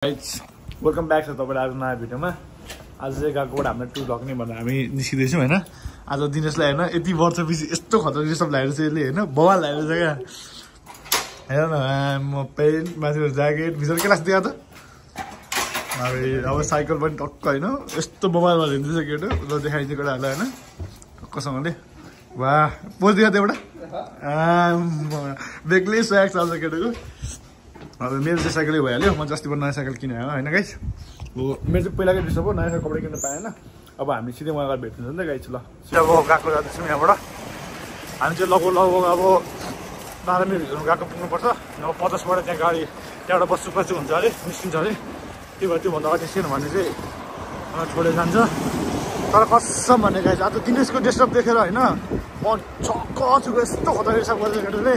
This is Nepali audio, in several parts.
वेलकम ब्याक छ तपाईलाई आज नयाँ भिडियोमा। आज चाहिँ गएकोबाट हाम्रो टुर लग्ने भनेर हामी निस्किँदैछौँ होइन। आज दिनेशलाई होइन यति वर्षपछि यस्तो खतरा सब लगाएर चाहिँ यसले होइन बवाल लगाएर चाहिँ क्या हेर न म पेन्ट माथिबाट ज्याकेट भित्र के लाग्छ त्यहाँ त अब साइकल पनि टक्क होइन यस्तो मोबाइलमा हिँड्दैछ केटो ल देखाइदियो केटाहरूलाई होइन टक्कसँगले वाह पोज दिएको त्यो एउटा बेग्लै स्वाग चल्छ केटोको। अब मेरो चाहिँ साइकलै भइहाल्यो म अस्ति नयाँ साइकल किने होइन गाइस। हो मेरो चाहिँ पहिलाकै डिस्टर्ब हो नयाँ कपडा किन्न पाएन। अब हामी सिधै उहाँ गएर भेट्नुहुन्छ नि त गाइस। ल अब गएको जाँदैछौँ यहाँबाट हामी चाहिँ लगभग अब 12 मिनटहरू गएको पुग्नुपर्छ। अब 50बाट त्यहाँ गाडी त्यहाँबाट बस सुपाचु हुन्छ अरे निस्किन्छ अरे त्यो भएर त्योभन्दा अगाडि निस्किनु भने चाहिँ छोडेर जान्छ। तर कसम भन्ने गाइस आज दिनेशको डिस्टर्ब देखेर होइन म छक्क छु यस्तो खतरा रिसाब गर्छ केटोले।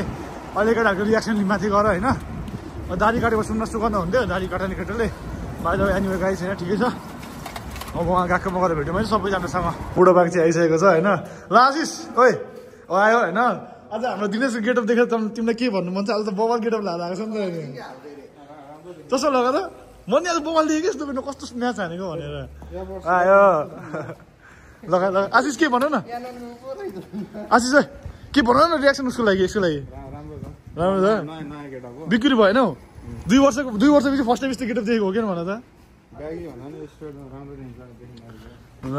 अहिले केटाहरूको रियाक्सन माथि गर होइन दारी काटेको सुन्न सुगन्ध हुन्थ्यो दारी काट्ने केटोले बाहिर एनिमल गाई छैन ठिकै छ। अब उहाँ गएको म गएर भेट्यो भने सबैजनासँग बुढो बाघ चाहिँ आइसकेको छ होइन। ल आशिष ओइ आयो होइन। आज हाम्रो दिनेशको गेटअप देखेर तिमीलाई के भन्नु मन छ? आज त बवाल गेटअप लाएर आएको छ नि त जस्तो लगा त म नि आज बवाल दिएँ कि यस्तो कस्तो म्याच हानेको भनेर आयो लगा लगा। आशिष के भन न आशिष के भन न रियाक्सन उसको लागि यसको लागि राम्रो छ बिक्री भएन हौ 2 वर्षपछि फर्स्ट टाइम यस्तो गेटअप देखेको हो कि भन त। ल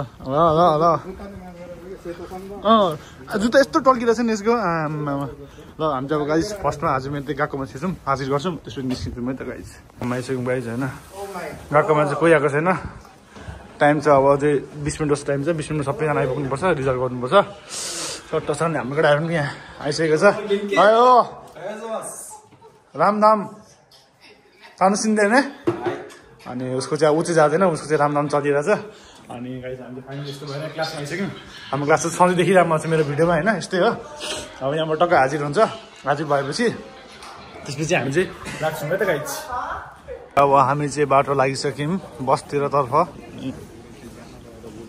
जुत्ता यस्तो टल्किरहेछ नि यसको आमामा। ल हामी चाहिँ अब गाइस फर्स्टमा आज मेरो त्यही गएकोमा छिर्छौँ हाजिर गर्छौँ त्यसपछि निस्किन्छौँ है त गाइस। आइसक्यौँ गाइस होइन गएकोमा चाहिँ कोही आएको छैन। टाइम चाहिँ अब अझै 20 मिनट जस्तो टाइम छ 20 मिनट सबैजना आइपुग्नुपर्छ रिजर्भ गर्नुपर्छ। सट्ट छ नि हाम्रो केटाहरू पनि यहाँ आइसकेको छ। आयो रामधाम सानो सिन्दैन अनि उसको चाहिँ ऊ चाहिँ जाँदैन उसको चाहिँ रामधाम चलिरहेछ। अनि गाइस हामीले फाइनली यस्तो भएर क्लासमा आइसक्यौँ। हाम्रो क्लास चाहिँ सधैँ देखिरहेको छ मेरो भिडियोमा होइन यस्तै हो। अब यहाँबाट टक्क हाजिर हुन्छ हाजिर भएपछि त्यसपछि हामी चाहिँ लाग्छौँ है त गाइस। अब हामी चाहिँ बाटो लागिसक्यौँ बसतिरतर्फ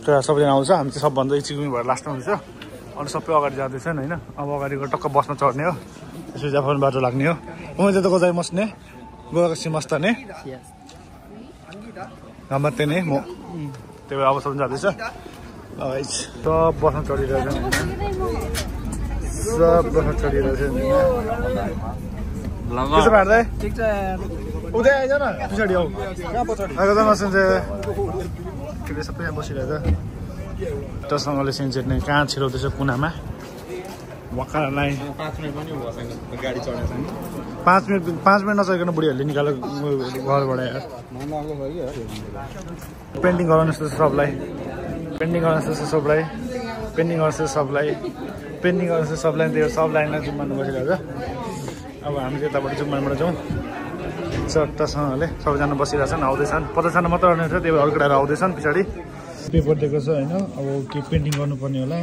त्यहाँ सबैजना आउँछ हामी चाहिँ सबभन्दा इच्छुक भएर लास्टमा हुन्छ। अनि सबै अगाडि जाँदैछन् होइन। अब अगाडिको टक्क बसमा चढ्ने हो त्यसपछि आफ्नो बाटो लाग्ने हो। म चाहिँ त गजाइ मस्ने गोवाको मस्ताने गम्मते नै म त्यही भएर अबसम्म जाँदैछ। सब बसमा चढिरहेछ सब बसमा चढिरहेछ त्यसो भए उदय आइज न पछाडि आऊ आएको मसिन्छ के सबै यहाँ बसिरहेछ तसँगले सिन्चेट्ने कहाँ छिराउँदैछ कुनामा वकालाई 5 मिनट नसकिकन बुढीहरूले निकाल्यो घरबाट यार। पेन्टिङ गराउनु जस्तो सबलाई पेन्टिङ गराउनु जस्तो सबलाई पेन्टिङ गर्नु जस्तो सबलाई पेन्टिङ गर्नु जस्तो सबलाई त्यो सब लाइनमा जुम्मानु बसिरहेको छ। अब हामी चाहिँ यताबाट जुम्मानबाट जाउँ चट्टासँगले सबैजना बसिरहेछन् आउँदैछन् 50 जना मात्र रहने छ त्यही भएर अरू केटाहरू आउँदैछन् पछाडि पेपर दिएको छ होइन। अब के पेन्टिङ गर्नुपर्ने होला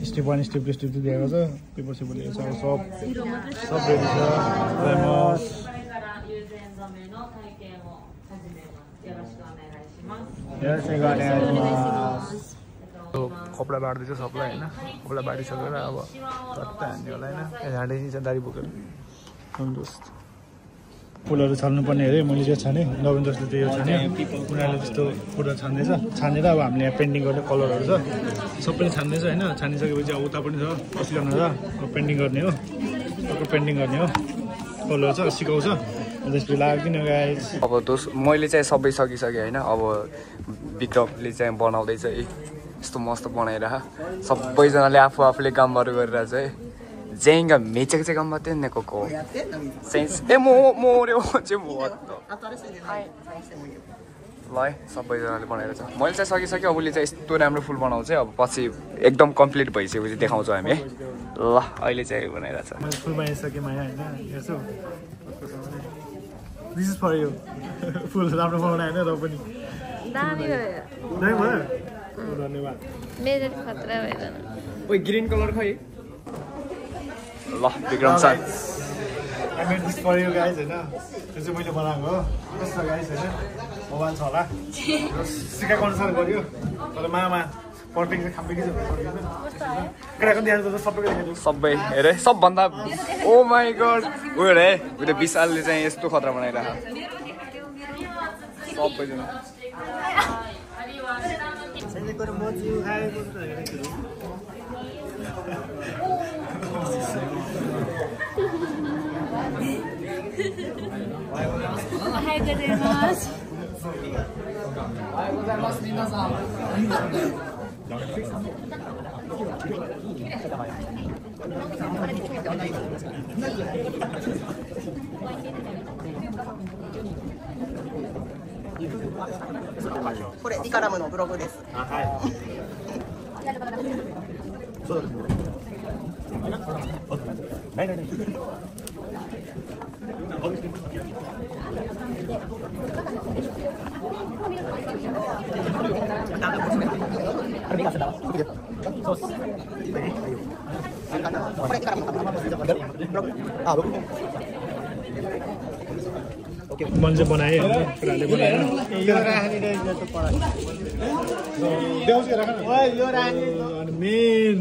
स्टेप 1 स्टेप 2 स्टेप दिएको छ पेपर सेपर दिएको छ। अब सब रेडी छ कपडा बाँड्दैछ सबलाई होइन। कपडा बाँडिसकेर अब चट्टा हान्ने होला होइन झाँडै छ दारी बोकेर फुलहरू छान्नुपर्ने अरे मैले चाहिँ छाने नवीन जस्तो त्यो छाने उनीहरूले त्यस्तो फुलहरू छान्दैछ छानेर अब हामीले यहाँ पेन्टिङ गर्ने कलरहरू छ सबैले छान्दैछ होइन। छानिसकेपछि अब उता पनि छ 80 जना छ अब पेन्टिङ गर्ने हो पेन्टिङ गर्ने हो कलर छ सिकाउँछ त्यसपछि लाग्दैन गाइस। अब मैले चाहिँ सबै सकिसकेँ होइन। अब विक्रमले चाहिँ बनाउँदैछ यस्तो मस्त बनाइरह सबैजनाले आफूले कामहरू गरिरहेछ है। जेंगा मेचेक चाहिँ काम मात्रै नि को सेन्स ए मोरे चाहिँ म ल है सबैजनाले बनाएर छ। मैले चाहिँ सकिसकेँ अब उसले चाहिँ यस्तो राम्रो फुल बनाउँछ अब पछि एकदम कम्प्लिट भइसकेपछि देखाउँछु हामी है। ल अहिले चाहिँ बनाइरहेछ फुल बनाइसकेँ माया होइन हेर्छु दिस इज फर यु फुल राम्रो बनाउने होइन र पनि धन्यवाद मेरो खतरा भएन ओइ ग्रीन कलर खै ल Vikram sir I made this for you guys होइन त्यो चाहिँ मैले बनाएको हो कस्तो गाइस होइन मोबाइल छ होला सिकाएको अनुसार गऱ्यो तर मामा पर्फेक्ट चाहिँ खाम्बेकै केटाको देखाएको सबैको देखाएको सबै हेरे सबभन्दा ओ माई गड उयो रे उयो विशालले चाहिँ यस्तो खतरा बनाइरहेको सबैजनाこれリカラムのブログです。मैले बनाएँ कुराले बनाएर अनि मेन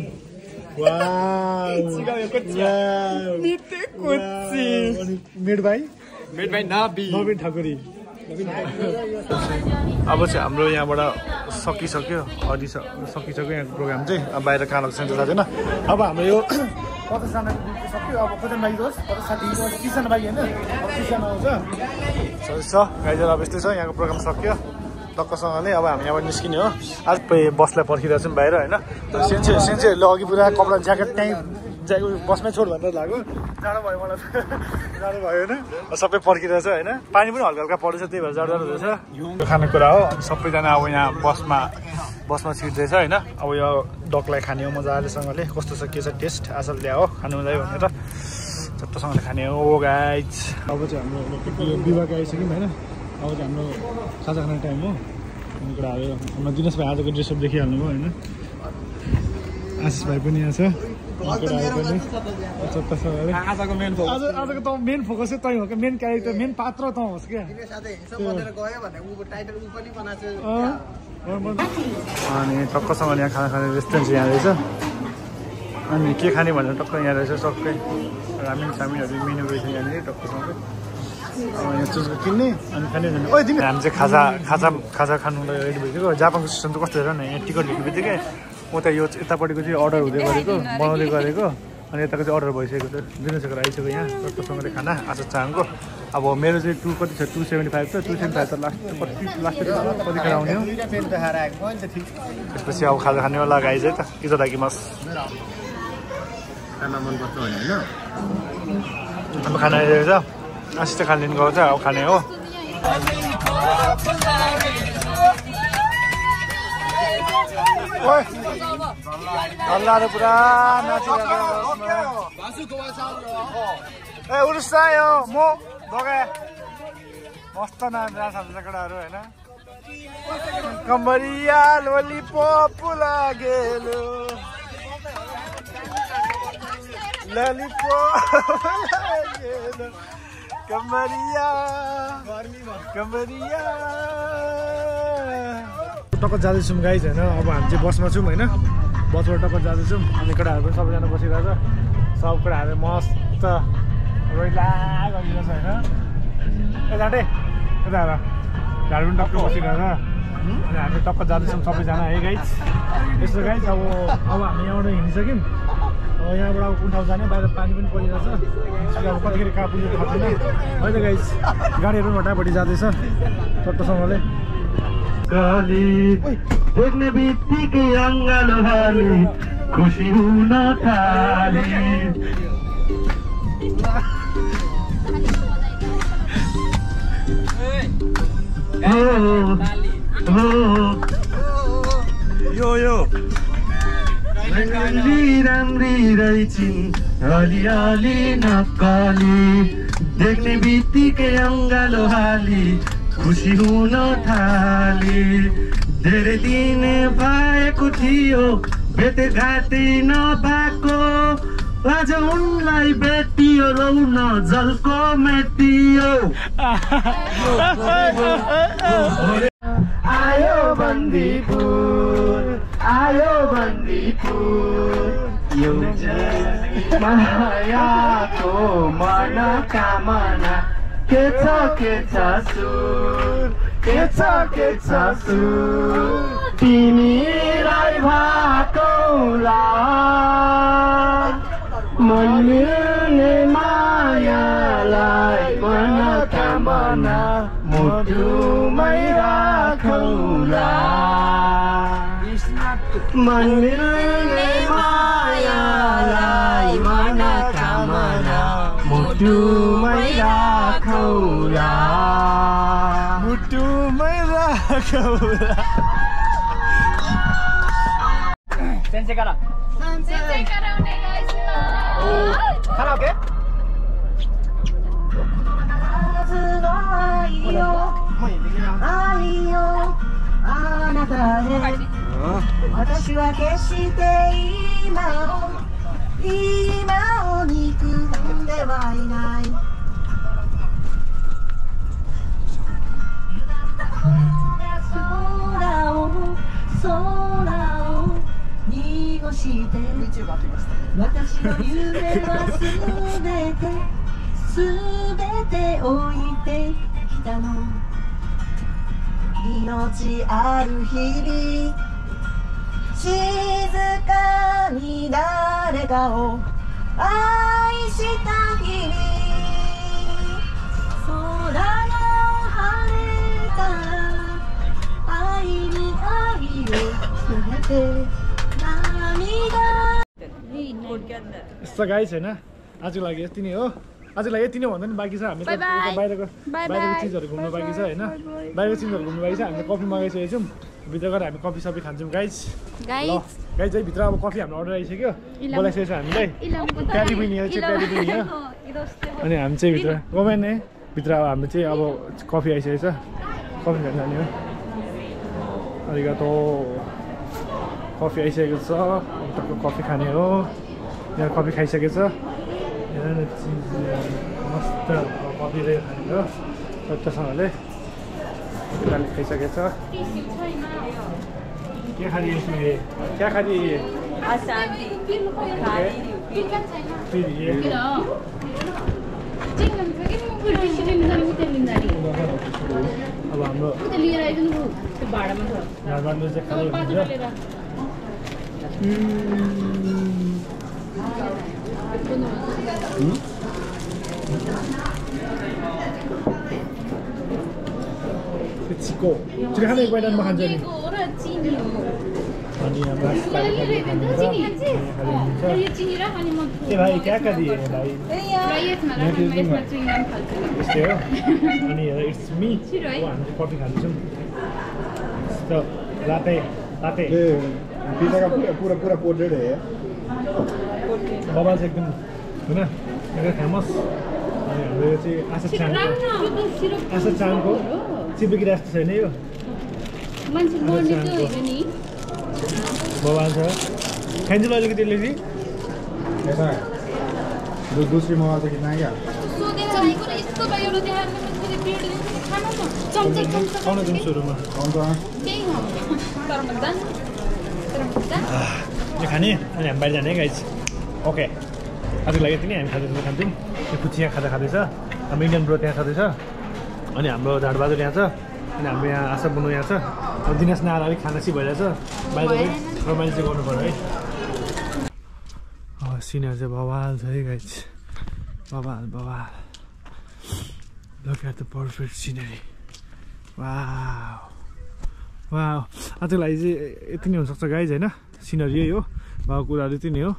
मेड भाइ नवीन ठाकुरी अब चाहिँ हाम्रो यहाँबाट सकिसक्यो अलि सकिसक्यो यहाँ प्रोग्राम चाहिँ अब बाहिर कहाँ लाग्छ थाहा छैन अब हाम्रो यो 50जना सक्यो अब कतिजना बाँकी होस् 30जना बाँकी होइन अब 30जना आउँछ छ गाइजहरू अब यस्तै छ यहाँको प्रोग्राम सक्यो टक्कसँगले अब हामी यहाँबाट निस्किने हो आज बसलाई पर्खिरहेको छौँ बाहिर होइन सेन्सेहरूले अघि पुरा कपडा ज्याकेट बसमै छोड भनेर लाग्यो जाडो भयो मलाई जाडो भयो होइन सबै पर्खिरहेछ होइन पानी पनि हल्का हल्का पर्दैछ त्यही भएर जाडो जाडो हुँदैछ यो खानेकुरा हो सबैजना अब यहाँ बसमा छिर्दैछ होइन अब यो डकलाई खाने हो मजालेसँगले कस्तो छ के छ टेस्ट आसल ल्या हो खानु मजा भनेर चट्टोसँगले खाने हो गाइज अब चाहिँ हाम्रो विवाहको आइसक्यौँ होइन अब चाहिँ हाम्रो खाजा खाने टाइम हो खानेकुराहरू हाम्रो दिनेश भाइ आजको ड्रेसअप देखिहाल्नु भयो होइन आशिष भाइ पनि यहाँ छ आजको मेन फोकस चाहिँ तै हो क्या मेन क्यारेक्टर मेन पात्र त होस् क्या अनि टक्कसँगले यहाँ खाना खाने रेस्टुरेन्ट यहाँ रहेछ अनि के खाने भनेर टक्क यहाँ रहेछ सबै रामिन सामिनहरू मेन्यु रहेछ यहाँनिर टक्कसँगले यहाँ चुज किन्ने अनि खाने जाने ओ तिमी हामी चाहिँ खाजा खानुलाई रेडी भइसक्यो जापानको सिस्टम चाहिँ कस्तो हेर न यहाँ टिकट लिने बित्तिकै उता यो यतापट्टिको चाहिँ अर्डर हुँदै गरेको बनाउँदै गरेको अनि यताको चाहिँ अर्डर भइसकेको छ दिनसकेर आइसक्यो यहाँ टक्कसँगले खाना आज चाहनको अब मेरो चाहिँ कति छ 275 छ 275 त लास्ट कतिखेर आउने हो त्यसपछि अब खाजा खाने होला गाइज है त इज्जत लागिमास खाना मनपर्छ भने होइन अब खाना आइरहेको छ आशिष खाना लिनु गएको छ अब खाने हो हल्लाहरू पुरा ए उरुसायो म बगा मस्त नाच्छ केटाहरू होइन कम्बरिया लोलीपप लागेलो ललिपप लागेलो कम्बरिया टक्क जाँदैछौँ गाइज होइन अब हामी चाहिँ बसमा छौँ होइन बसबाट टक्क जाँदैछौँ अनि केटाहरू पनि सबैजना बसिरहेको छ सब केटाहरू मस्त रोइला गरिरहेछ होइन ए जाँटे यता हेर झाडु पनि टक्क बसिरहेको छ अनि हामी टक्क जाँदैछौँ सबैजना है गाइज यस्तो गाइज अब हामी यहाँबाट हिँडिसक्यौँ अब यहाँबाट अब कुन ठाउँ जाने बाहिर पानी पनि परिरहेछ अब कतिखेर कहाँ पुग्यो थाहा छैन है त गाइज गाडीहरू पनि हटापट्टि जाँदैछ चट्टोसँगले देख्ने बित्तिकै अङ्गालो हाले खुसी हुन थाले यो राम्री रहेछिन् अलिअलि नक्कली देख्ने बित्तिकै अङ्गालो हाली खुसी हुन थाले धेरै दिन भएको थियो भेटघाटी नभएको आज उनलाई भेटियो रौन जलको मेटियो आयो बन्दीपुर एउटा मायाको मनोकामना के छ सुर के छ सु तिमीलाई भाकोला मन मिल्ने मायालाई मनोकामना मुटुमै राखौला मन मिल्ने मायालाई मनोकामना मुटुमै राखौला मुटुमै राखौला सेन्से करा 카라오케?命ある日々静かに誰かを愛した日々空が晴れたら愛に愛を告げて涙यस्तो गाइस हैन आजको लागि यति नै हो आजको लागि यति नै भन्दा नि बाँकी छ हामी बाहिरको चिजहरू घुम्नु बाँकी छ हैन बाहिरको चिजहरू घुम्नु बाँकी छ हामीले कफी मगाइसकेको छौँ भित्र गएर हामी कफी सबै खान्छौँ गाइस गाइस है भित्र अब कफी हाम्रो अर्डर आइसक्यो बोलाइसकेको छ हामीलाई प्यारी पनि हो प्यारी पनि हो अनि हामी चाहिँ भित्र गमेन है भित्र अब हामी चाहिँ अब कफी आइसकेको छ कफी खान जाने हो अरिगातो कफी आइसकेको छ अब कफी खाने हो यहाँ कफी खाइसकेको छ मस्त कफी खाने हो सट्टासँगले खाइसकेको छ के खाने क्या खाने अब हाम्रो घरमा चाहिँ खाने चिको चिको खाने पहिला खान्छ नि अनि हाम्रो ए भाइ क्या क्या दिए भाइ यस्तै हो अनि इट्स मी हामी कफी खान्छौँ त लाटे लाटे पिज्जा का पूरा पूरा पोर्ट्रेट है बाबा चाहिँ एकदम होइन एकदम फेमस अनि हाम्रो यो चाहिँ आशा चाङको चिप्की जस्तो छैन यो बाबा छ खाइन्छ अलिकति अलिकति ऐसा दूसरी मोबाइल से कितना है क्या आउन जाउँ सुरुमा कौन सा यो खाने अनि हामी बाहिर जाने गाइस ओके आजको लागि यति नै हामी खाँदै खान्छौँ यो कुची यहाँ खाँदा खाँदैछ हाम्रो इन्डियन ब्रो त्यहाँ खाँदैछ अनि हाम्रो झाडबहादुर यहाँ छ अनि हाम्रो यहाँ आशा बुनु यहाँ छ अब दिनेश नआएर अलिक खानासी भइरहेछ बाहिर रमाइलो चाहिँ गर्नु पर्यो है सिनहरू चाहिँ बवाल छ है गाइस बवाल बवाल look at the perfect scenery wow wow आजको लागि चाहिँ यति नै हुनसक्छ गाइज होइन सिनरी यही हो भएको कुराहरू यति नै हो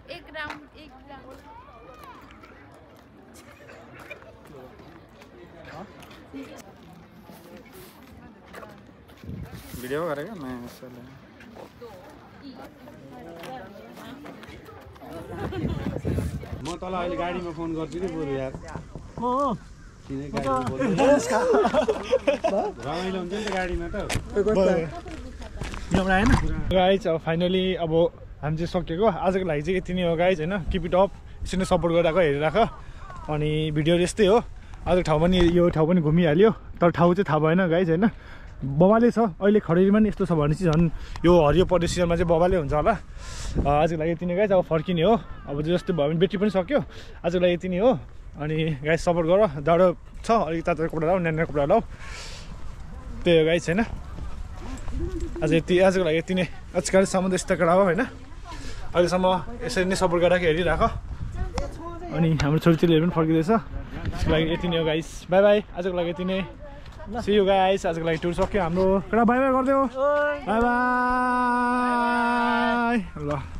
एक राउंड वीडियो करेगा मैं म तल अहिले गाडीमा फोन गर्छु नि बरु यार रमाइलो हुन्छ नि त गाडीमा त गाइज अब फाइनली अब हामी चाहिँ सकिएको आजको लागि चाहिँ यति नै हो गाइज होइन किप इट अप यसरी नै सपोर्ट गरिरहेको हेरिरहेको अनि भिडियो यस्तै हो अझ ठाउँ पनि यो ठाउँ पनि घुमिहाल्यो तर ठाउँ चाहिँ थाहा भएन गाइज होइन बबाले छ अहिले खडेरीमा नि यस्तो छ भने चाहिँ झन् यो हरियो पर्ने सिजनमा चाहिँ बबाले हुन्छ होला आजको लागि यति नै गाइज अब फर्किने हो अब जस्तै भयो भने ब्याट्री पनि सक्यो आजको लागि यति नै हो अनि गाइज सपोर्ट गर जाडो छ अलिक तातो कपडा लाऊ न्यानो कपडा लाऊ त्यही हो गाइज होइन आज आजको लागि यति नै आजकलसम्म यस्तो कडा हो होइन अहिलेसम्म यसरी नै सपोर्ट गरेर हेरिराख अनि हाम्रो छोरीचेलीहरू पनि फर्किँदैछ त्यसको लागि यति नै हो गाइस बाई बाई आजको लागि यति नै सी यू गाइस आजको लागि टुर सक्यो हाम्रो कडा बाई बाई गरिदेऊ बाई बाई ल